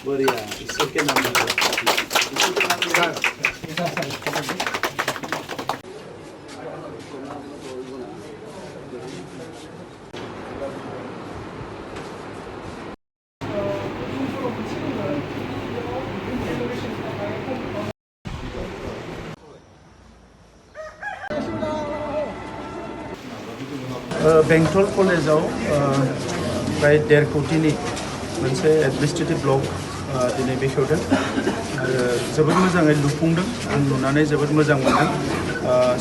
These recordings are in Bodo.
बढ़िया, ईश्वर के नाम में ईश्वर के नाम में बेंटल कलेजाव प्राय 1.5 कोटिनि मोनसे एडमिनिस्ट्रेटिव ब्लक दिनै बेखेवदों आरो जोबोद मोजाङै लुफुंदों आं नुनानै जोबोद मोजां मोनदों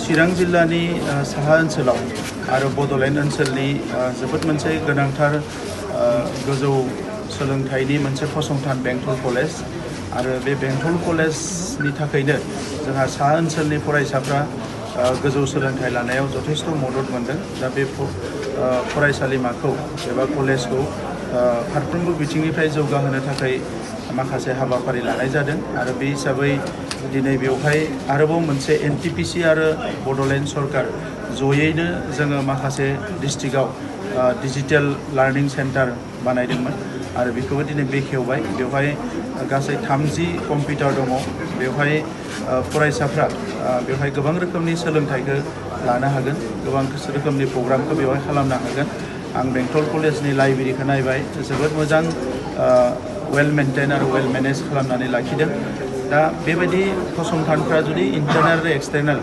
चिरां जिल्लानि साहा ओनसोलाव आरो बड'लेण्ड ओनसोलनि जोबोद मोनसे गोनांथार गोजौ सोलोंथाइनि मोनसे फसंथान बेंटल कलेज आरो बे बेंटल कलेजनि थाखायनो जोंहा साहा ओनसोलनि फरायसाफ्रा गोजौ सोलोंथाइ लानायाव जथेस्थ' मदद मोनदों दा बे फरायसालिमाखौ एबा कलेजखौ फारफ्रोमबो बिथिंनिफ्राय जौगाहोनो थाखाय माखासे हाबाफारि लानाय जादों आरो बे हिसाबै दिनै बेवहाय आरोबाव मोनसे एनटिपिसि आरो बड'लेण्ड सरकार जयैनो जोङो माखासे डिस्ट्रिक्टआव डिजिटेल लार्निं सेन्टार बानायदोंमोन आरो बेखौबो दिनै बेखेवबाय बेवहाय गासै 30 कम्पिउटार दङ बेवहाय फरायसाफ्रा बेवहाय गोबां रोखोमनि सोलोंथाइखौ लानो हागोन गोबां रोखोमनि प्रग्रामखौ बेवहाय खालामनो हागोन आं बेंटल कलेजनि लाइब्रेरिखौ नायबाय जोबोद मोजां वेल मेनटेन आरो वेल मेनेज खालामनानै लाखिदों दा बेबायदि फसंथानफ्रा जुदि इन्टारनेल आरो एक्सटार्नेल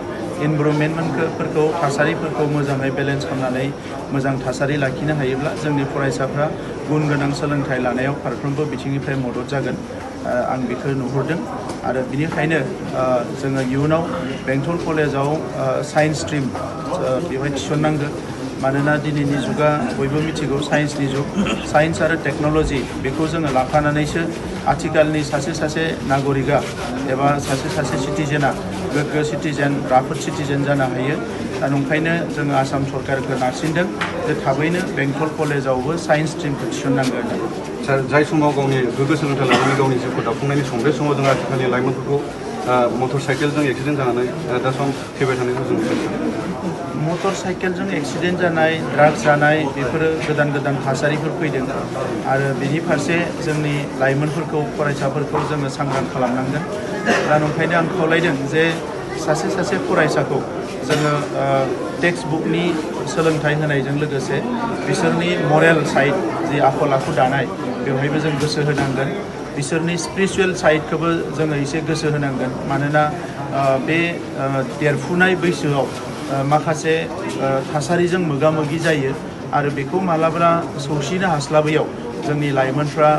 इनभाइरनमेन्टफोरखौ थासारिफोरखौ मोजाङै बेलेन्स खालामनानै मोजां थासारि लाखिनो हायोब्ला जोंनि फरायसाफ्रा गुन गोनां सोलोंथाइ लानायाव फारफ्रोमबो बिथिंनिफ्राय मदद जागोन आं बेखौ नुहुरदों आरो बिनिखायनो जोङो इयुनाव बेंटल कलेजाव साइन्स स्ट्रिम बेवहाय थिसननांगौ मानोना दिनैनि जुगा बयबो मिथिगौ साइन्सनि जुग साइन्स आरो टेक्न'लजि बेखौ जोङो लाफानानैसो आथिखालनि सासे नागरिका एबा सासे सिटिजेना गोग्गो सिटिजेन राफोद सिटिजेन जानो हायो दा नंखायनो जोङो आसाम सरकारखौ नारसिनदों जे थाबैनो बेंटल कलेजावबो साइन्स स्ट्रिमखौ थिसननांगोन जाय समाव गावनि गोग्गो सोलोंथाइ लानानै गावनि जिउखौ दाफुंनायनि सम बे समाव जों आथिखालनि लाइमोनफोरखौ मटर साइकेलजों एक्सिडेन्ट जानानै दा सम थैबाय थानायखौ जों मटर साइकेलजों एक्सिडेन्ट जानाय ड्राग्स जानाय बेफोरो गोदान थासारिफोर फैदों आरो बेनि फारसे जोंनि लाइमोनफोरखौ फरायसाफोरखौ जोङो सांग्रां खालामनांगोन दा नंखायनो आं खावलायदों जे सासे फरायसाखौ जोङो टेक्स्ट बुकनि सोलोंथाइ होनायजों लोगोसे बिसोरनि मरेल साइड जि आखल आखु दानाय बेवहायबो जों गोसो होनांगोन बिसोरनि स्पिरिचुवेल साइडखौबो जोङो एसे गोसो होनांगोन मानोना बे देरफुनाय बैसोआव माखासे थासारिजों मोगा मोगि जायो आरो बेखौ मालाबा सौसिनो हास्लाबैयाव जोंनि लाइमोनफ्रा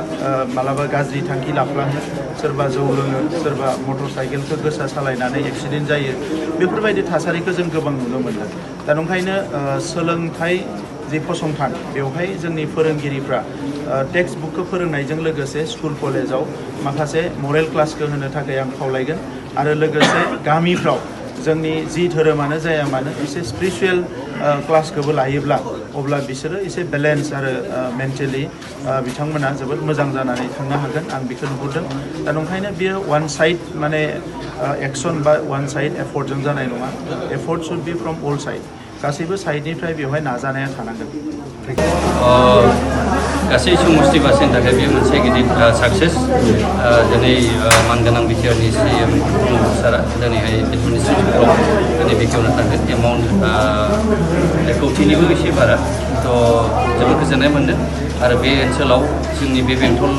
मालाबा गाज्रि थांखि लाफ्लाङो सोरबा जौ लोङो सोरबा मटर साइकेलखौ गोसा सालायनानै एक्सिडेन्ट जायो बेफोरबायदि थासारिखौ जों गोबां नुनो मोनदों दा नंखायनो सोलोंथाइ जि फसंथान बेवहाय जोंनि फोरोंगिरिफ्रा टेक्स्ट बुकखौ फोरोंनायजों लोगोसे स्कुल कलेजाव माखासे मरेल क्लासखौ होनो थाखाय आं खावलायगोन आरो लोगोसे गामिफ्राव जोंनि जि धोरोमानो जाया मानो एसे स्पिरिचुवेल क्लासखौबो लायोब्ला अब्ला बिसोरो एसे बेलेन्स आरो मेन्टेलि बिथांमोना जोबोद मोजां जानानै थांनो हागोन आं बेखौ नुहुरदों दा नंखायनो बेयो वान साइड माने एक्सन बा वान साइड एफर्टजों जानाय नङा effort should be from all side गासैबो साइडनिफ्राय बेवहाय नाजानाया थानांगोन गासै समष्टि बासिनि थाखाय बेयो मोनसे गिदिर साक्सेस दिनै मानगोनां बिटिआरनि CM सारा दिनैहाय एडमिनिस्ट्रेटिभ ब्लक दिनै बेखेवनो थांगोन एमाउन्ट 1 कोटिनिबो एसे बारा जोबोद गोजोननाय मोनदों आरो बे ओनसोलाव जोंनि बे बेंटल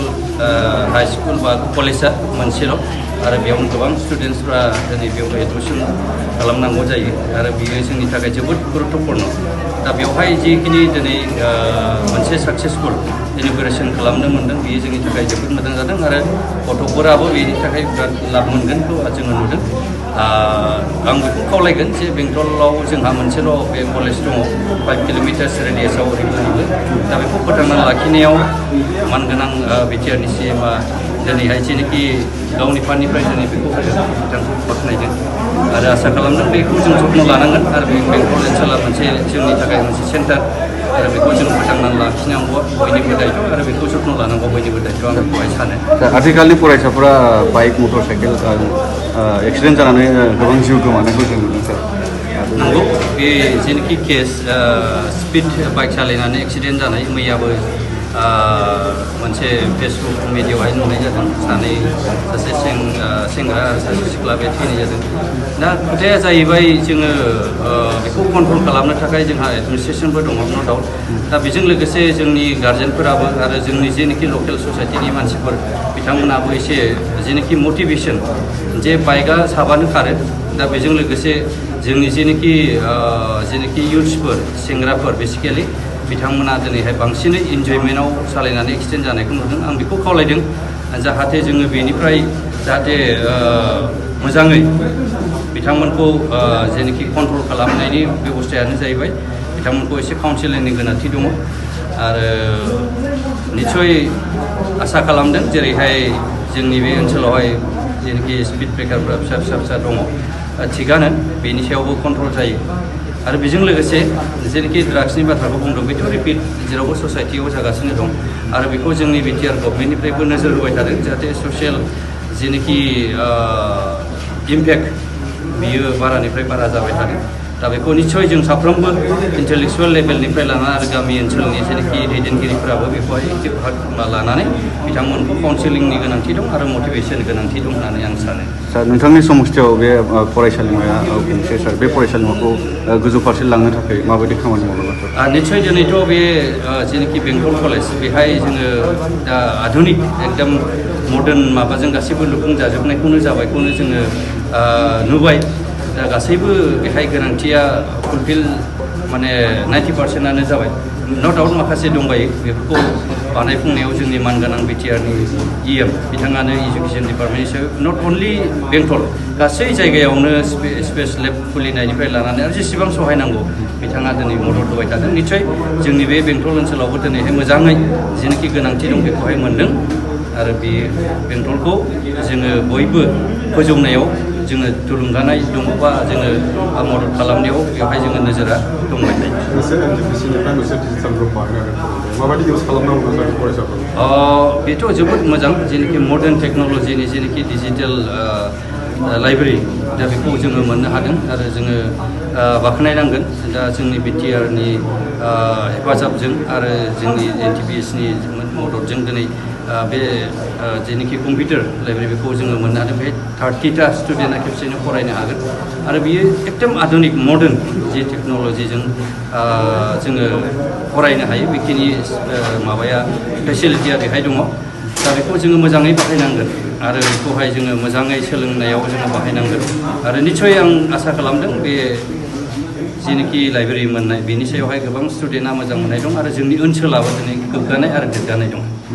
हाई स्कुल बा कलेजा मोनसेल' आरो बेयावनो गोबां स्टुडेन्टसफ्रा दिनै बेयाव एडमिसन खालामनांगौ जायो आरो बेयो जोंनि थाखाय जोबोद गुरुत्वपूर्ण दा बेवहाय जिखिनि दिनै मोनसे साक्सेसफुल इन'ग्रेसन खालामनो मोनदों बेयो जोंनि थाखाय जोबोद मोजां जादों आरो गथ'फोराबो बेनि थाखाय बिराद लाब मोनगोनखौ जोङो नुदों आं बेखौ खावलायगोन जे बेंटलाव जोंहा मोनसेल' बे कलेज दङ 5 किल'मिटार्स रेडियासआव ओरैबायदिबो दा बेखौ फोथांना लाखिनायाव मानगोनां बिटिआरनि CMआ दिनैहाय जेनोखि गावनि फान्डनिफ्राय दिनै बेखौ बिथांखौ बाख्नायदों आरो आसा खालामदों बेखौ जों जत्न लानांगोन आरो बे बेंटल ओनसोला मोनसे जोंनि थाखाय मोनसे सेन्टार आरो बेखौ जों फोथांनानै लाखिनांगौआ बयनिबो दायथ' आरो बेखौ जत्न लानांगौ बयनिबो दायथ' आं बेखौहाय सानो आथिखालनि फरायसाफोरा बाइक मटर साइकेल एक्सिडेन्ट जानानै गोबां जिउ गोमानायखौ जों नुदों सार नंगौ बे जेनोखि केस स्पिड बाइक सालायनानै एक्सिडेन्ट जानाय मैयाबो मोनसे फेसबुक मिडियाआवहाय नुनाय जादों सानै सासे सेंग्रा आरो सासे सिख्ला बे थैनाय जादों दा खोथाया जाहैबाय जोङो बेखौ कन्ट्रल खालामनो थाखाय जोंहा एडमिनिस्ट्रेसनबो दङ न' डाउट दा बेजों लोगोसे जोंनि गार्जेनफोराबो आरो जोंनि जेनोखि लकेल ससाइटिनि मानसिफोर बिथांमोनाबो एसे जेनोखि मटिभेसन जे बाइकआ साबानो खारो दा बेजों लोगोसे जोंनि जेनोखि इयुथ्सफोर सेंग्राफोर बेसिकेलि बिथांमोना दिनैहाय बांसिनै इन्जयमेन्टआव सालायनानै एक्सिडेन्ट जानायखौ नुदों आं बेखौ खावलायदों जाहाथे जोङो बेनिफ्राय जाहाथे मोजाङै बिथांमोनखौ जेनोखि कन्ट्रल खालामनायनि बेबस्थायानो जाहैबाय बिथांमोनखौ एसे काउन्सिलिंनि गोनांथि दङ आरो निस्सय आसा खालामदों जेरैहाय जोंनि बे ओनसोलावहाय जेनोखि स्पिड ब्रेकारफोरा फिसा दङ थिगानो बेनि सायावबो कन्ट्रल जायो आरो बेजों लोगोसे जेनोखि ड्राग्सनि बाथ्राखौ बुंदों बेथ' रिपिट जेरावबो ससाइटियाव जागासिनो दं आरो बेखौ जोंनि बिटिआर गभर्नमेन्टनिफ्रायबो नोजोर होबाय थादों जाहाथे ससियेल जेनोखि इम्पेक्ट बियो बारानिफ्राय बारा जाबाय थादों दा बेखौ निस्सय जों साफ्रोमबो इन्टेलेक्सुयेल लेभेलनिफ्राय लानानै आरो गामि ओनसोलनि जेनोखि दैदेनगिरिफोराबो बेखौहाय बाहागो लानानै बिथांमोनखौ काउन्सिलिंनि गोनांथि दं आरो मटिभेसन गोनांथि दं होननानै आं सानो सार नोंथांनि समस्थियाव बे फरायसालिमाया गंसे सार बे फरायसालिमाखौ गोजौ फारसे लांनो थाखाय माबायदि खामानि मावनांगोन निस्सय दिनैथ' बे जेनोखि बेंटल कलेज बेहाय जोङो दा आधुनिक एकदम मडार्न माबाजों गासैबो लुफुंजाजोबनायखौनो जाबायखौनो जोङो नुबाय दा गासैबो बेहाय गोनांथिया फुलफिल माने 90%आनो जाबाय नट डाउट माखासे दंबायो बेफोरखौ बानायफुंनायाव जोंनि मानगोनां बिटिआरनि इएम बिथाङानो इडुकेसन डिपार्टमेन्टनि सायाव नट अनलि बेंटल गासै जायगायावनो स्पेस लेब खुलिनायनिफ्राय लानानै आरो जेसेबां सहाय नांगौ बिथाङा दिनै मदद होबाय थादों निस्सय जोंनि बे बेंटल ओनसोलावबो दिनैहाय मोजाङै जेनोखि गोनांथि दं बेखौहाय मोन्दों आरो बे बेंटलखौ जोङो बयबो फोजौनायाव जोङो थुलुंगानाय दङबा जोङो मदद खालामनायाव बेवहाय जोङो नोजोरा दंबाय थायो बेथ' जोबोद मोजां जेनोखि मडार्न टेक्न'लजिनि जेनोखि डिजिटेल लाइब्रेरि दा बेखौ जोङो मोननो हादों आरो जोङो बाख्नायनांगोन दा जोंनि बिटिआरनि हेफाजाबजों आरो जोंनि एनटिपिएसनि मददजों दिनै बे जेनोखि कम्पिउटार लाइब्रेरि बेखौ जोङो मोननो हादों बेहाय 30टा स्टुडेन्टआ खेबसेनो फरायनो हागोन आरो बियो एकदम आधुनिक मडार्न जि टेक्न'लजिजों जोङो फरायनो हायो बेखिनि माबाया फेसिलिटिया बेहाय दङ दा बेखौ जोङो मोजाङै बाहायनांगोन आरो बेखौहाय जोङो मोजाङै सोलोंनायाव जोङो बाहायनांगोन आरो निस्सय आं आसा खालामदों बे जेनोखि लाइब्रेरि मोननाय बेनि सायावहाय गोबां स्टुडेन्टआ मोजां मोननाय दं आरो जोंनि ओनसोलाबो दिनै गोग्गानाय आरो गोग्गानाय दं